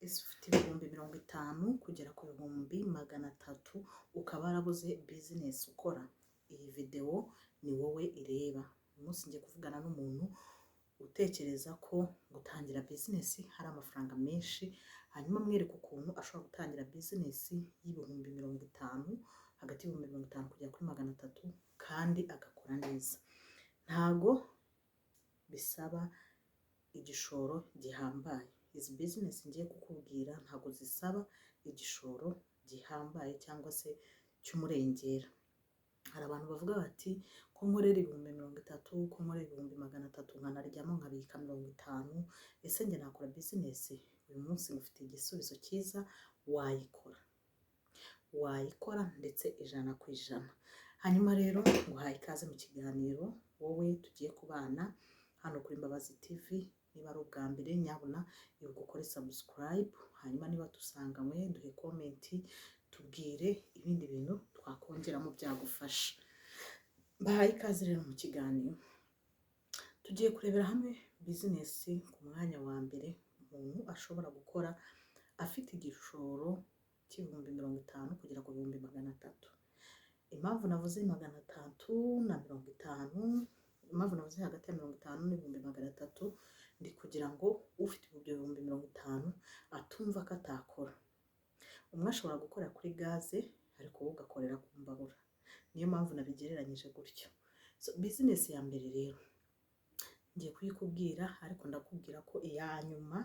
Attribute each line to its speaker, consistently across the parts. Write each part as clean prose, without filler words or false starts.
Speaker 1: Ese ufite 50,000 kugera ku 300,000, ukaba warabuze business ukora? Iyi videwo ni wowe ireba. Uyu munsi ngiye kuvugana n'umuntu utekereza ko gutangira business hari amafaranga menshi, hanyuma mwereke ukuntu ashobora gutangira business y'50,000, hagati y'50,000 kugera kuri 300, kandi agakora neza. Ntago bisaba igishoro gihambaye. Izi business ngiye kukubwira ntabwo zisaba igishoro gihambaye cyangwa se cy'umurengera. Hari abantu bavuga bati: "Ko nkorera 30,000, ko nkorera 300,000, nkanaryamo nkabika 50, ese njye nakora business?" Uyu munsi ngufitiye igisubizo cyiza: wayikora, wayikora ndetse 100%. Hanyuma rero nguhaye ikaze mu kiganiro, wowe tugiye kubana hano kuri Mbabazi TV. Niba ari ubwa mbere, nyabuna ibuka ukore subscribe. Hanyuma niba dusanganywe, duhe comment, tubwire ibindi bintu twakongeramo byagufasha. Mbahaye ikaze rero mu kiganiro. Tugiye kurebera hamwe business ku mwanya wa mbere umuntu ashobora gukora afite igishoro cy'50,000 kugera ku 300,000. Impamvu navuze 350, impamvu navuze hagati ya 50 n'300,000, ndi kugira ngo ufite ibyo 50,000 atumva ko atakora. Umwe ashobora gukorera kuri gaze, ariko wowe ugakorera ku mbabura. Niyo mpamvu nabigereranyije gutyo. So, business ya mbere rero ngiye kuyikubwira, ariko ndakubwira ko iya nyuma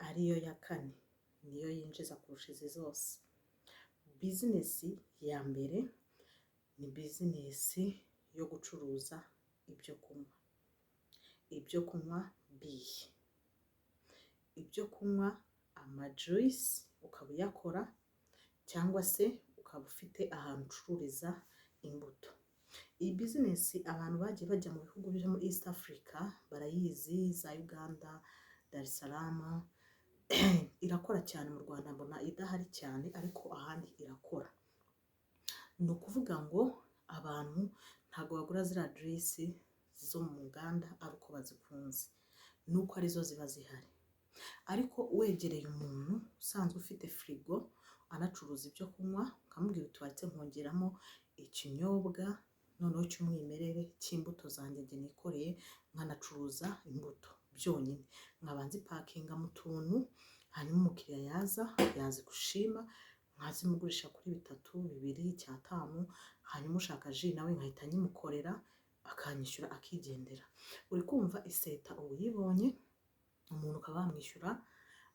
Speaker 1: ariyo ya kane niyo yinjiza kurusha izi zose. Business ya mbere ni business yo gucuruza ibyo kunywa. Ibyo kunywa bihe? Ibyo kunywa, ama juice, ukaba uyakora cyangwa se ukaba ufite ahantu ucururiza imbuto. Iyi business abantu bagiye bajya mu bihugu byo muri East Africa barayizi, za Uganda, Dar es Salaam irakora cyane. Mu Rwanda mbona idahari cyane, ariko ahandi irakora. Ni ukuvuga ngo abantu ntabwo bagura ziriya juice zo mu nganda ari uko bazikunze, nuko arizo ziba zihari. Ariko wegereye umuntu usanzwe ufite firigo anacuruza ibyo kunywa, ukamubwira uti: "Waretse nkongeramo ikinyobwa noneho cy'umwimerere cy'imbuto zanjye njye nikoreye, nkanacuruza imbuto byonyine, nkaba nzipakinga mu tuntu, hanyuma umukiriya yaza yazigushima nkazimugurisha kuri bitatu, bibiri, icyatanu, hanyuma ushaka jus nawe nkahita nyimukorera akanyishyura akigendera." Uri kumva iseta uba uyibonye, umuntu ukaba wamwishyura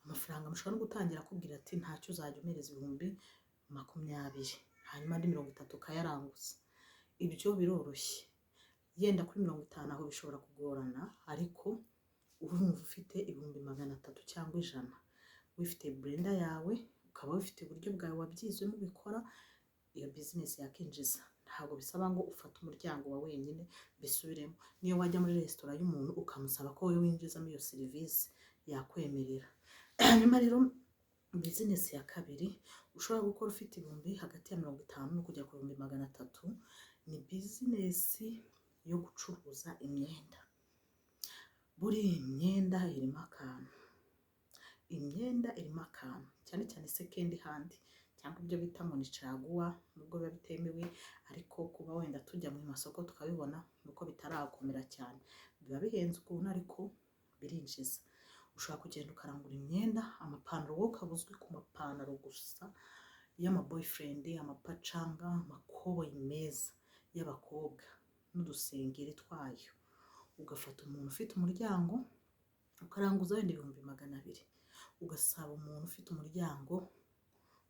Speaker 1: amafaranga, mushobora no gutangira akubwira ati: "Ntacyo, uzajya umpereza 20,000, hanyuma andi 30 ukayaranguza." Ibyo biroroshye. Yenda kuri 50 aho bishobora kugorana, ariko urumva ufite 300,000 cyangwa 100, wifite blender yawe, ukaba wifite uburyo bwawe wabyizemo ubikora, iyo business yakinjiza. Ntabwo bisaba ngo ufate umuryango wa wenyine. Mbisubiremo: niyo wajya muri resitora y'umuntu ukamusaba ko wowe winjizamo iyo serivisi, yakwemerera. Hanyuma rero business ya kabiri ushobora gukora ufite ibihumbi hagati ya 50 no kugera ku 300,000 ni business yo gucuruza imyenda. Buriya imyenda irimo akantu, imyenda irimo akantu, cyane cyane second hand cyangwa ibyo bita ngo ni caguwa. Nubwo biba bitemewe, ariko kuba wenda tujya mu masoko tukabibona nuko bitarakomera cyane. Biba bihenze ukuntu, ariko birinjiza. Ushobora kugenda ukarangura imyenda, amapantaro, wowe ukaba uzwi ku mapantaro gusa y'ama boyfriend, amapacanga, amakoboyi meza y'abakobwa n'udusengeri twayo. Ugafata umuntu ufite umuryango, ukaranguza wenda 200,000, ugasaba umuntu ufite umuryango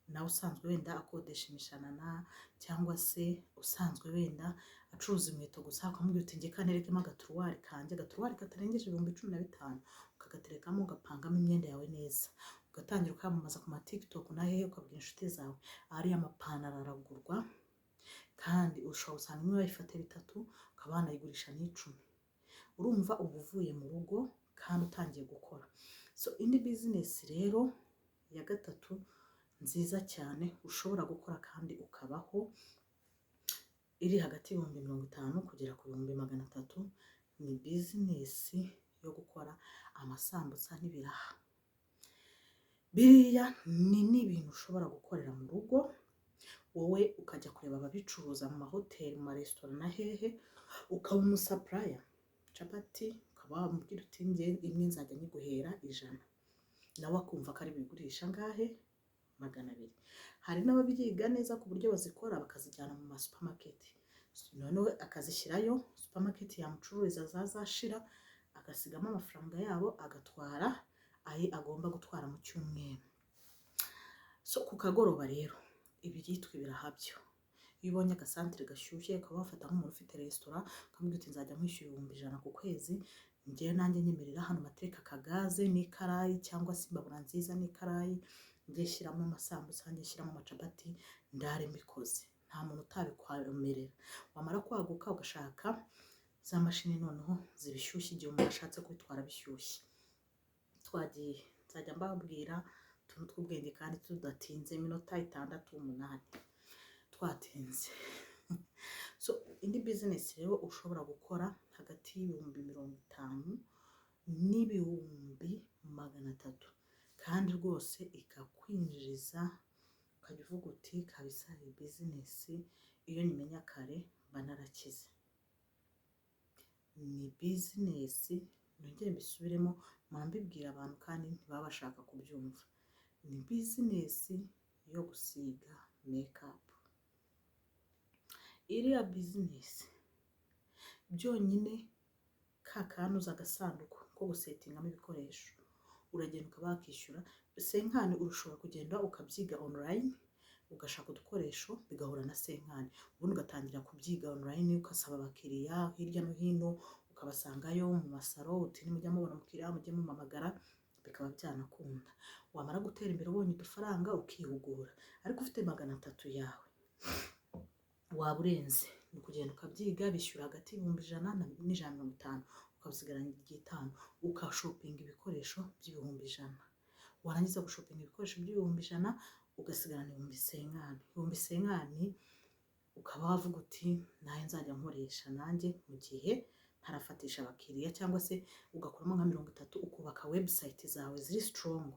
Speaker 1: nawe usanzwe wenda akodesha imishanana cyangwa se usanzwe wenda acuruza inkweto gusa, ukamubwira uti: "Njye kanterekemo agaturuwari kanjye, agaturuwari katarengeje 15,000," ukagaterekamo, ugapangamo imyenda yawe neza, ugatangira ukamamaza ku ma TikTok na hehe, ukabwira inshuti zawe. Ariya mapantaro aragurwa, kandi ushobora gusanga imwe bayifata bitatu, ukaba wanayigurisha n'icumi. Urumva uba uvuye mu rugo kandi utangiye gukora. So, indi business rero ya gatatu nziza cyane ushobora gukora kandi ukabaho, iri hagati y'50,000 kugera ku 300,000, ni business yo gukora amasambusa n'ibiraha. Biriya ni n'ibintu ushobora gukorera mu rugo, wowe ukajya kureba ababicuruza mu mahoteli, mu maresitora na hehe, ukaba umusupplier. Capati ukaba wamubwira uti: "Njye imwe nzajya nyiguhera 100," nawe akumva ko ari bigurisha angahe? 200. Hari n'ababyiga neza ku buryo bazikora bakazijyana mu masupermarket, noneho akazishyirayo, supermarket yamucururiza zazashira agasigamo amafaranga yabo, agatwara ayo agomba gutwara mu cyumweru. So ku kagoroba rero, ibyitwa ibiraha byo, iyo ubonye agasantere gashyushye, ukaba wafata nk'umuntu ufite resitora, ukamubwira uti: "Nzajya nkwishyura 100,000 ku kwezi, njyewe nanjye nyemerera hano matereka akagaze n'ikarayi cyangwa se imbabura nziza n'ikarayi, njye shyiramo amasambusa, njye shyiramo amacapati, ndare mbikoze." Nta muntu utabikwemerera. Wamara kwaguka ugashaka za mashini noneho zibishyushye, igihe umuntu ashatse kubitwara bishyushye. Twagiye, nzajya mbabwira utuntu tw'ubwenge kandi tudatinze, iminota 6, 8 twatinze. So indi bizinesi rero ushobora gukora hagati y'ibihumbi 50 n'ibihumbi 300, kandi rwose ikakwinjiriza, ukajya uvuga uti: "Kabisa iyi bizinesi iyo nyimenya kare mba narakize," ni bizinesi, nongere mbisubiremo, mpora mbibwira abantu kandi ntibaba bashaka kubyumva, ni bizinesi yo gusiga makeup. Iriya bizinesi byonyine, ka kanuza agasanduku ko gusettingamo ibikoresho, uragenda ukaba wakishyura cinquante. Ushobora kugenda ukabyiga online, ugashaka udukoresho bigahura na cinquante, ubundi ugatangira kubyiga online, ugasaba abakiriya hirya no hino, ukabasangayo mu masaro, uti: "Nimujya mubona umukiriya mujye mumamagara," bikaba byanakunda. Wamara gutera imbere, ubonye udufaranga, ukihugura. Ariko ufite 300 yawe waba urenze. Ni ukugenda ukabyiga, bishyura hagati y'ibihumbi 100 n'ibihumbi 150, ukabisigarana iry'itanu, ukashoppinga ibikoresho by'ibihumbi 100. Warangiza gushoppinga ibikoresho by'ibihumbi 100, ugasigarana ibihumbi cinquante. Ibihumbi cinquante ukaba wavuga uti: "Nayo nzajya nkoresha nanjye mu gihe ntarafatisha abakiriya," cyangwa se ugakuramo nka 30 ukubaka website zawe ziri strong,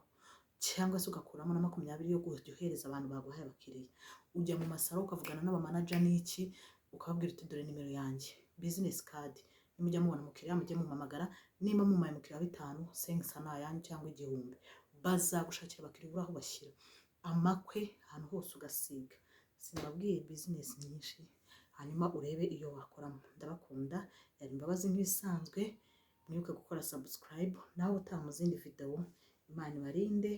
Speaker 1: cyangwa se ugakuramo na 20 yo kujya uhereza abantu baguhaye abakiriya. Ujya mu masaro ukavugana n'abamanager n'iki, ukababwira uti: "Dore nimero yanjye, business card, nimujya mubona umukiriya mujye mumamagara, nimba mumaye umukiriya wa bitanu, 500 ni ayanyu cyangwa 1000." Bazagushakira abakiriya ubura aho bashyira. Amakwe, ahantu hose ugasiga. Sinababwiye bizinesi nyinshi? Hanyuma urebe iyo wakoramo. Ndabakunda, yari Imbabazi nk'ibisanzwe. Mwibuke gukora subscribe, nawe utaha mu zindi video. Imana ibarinde.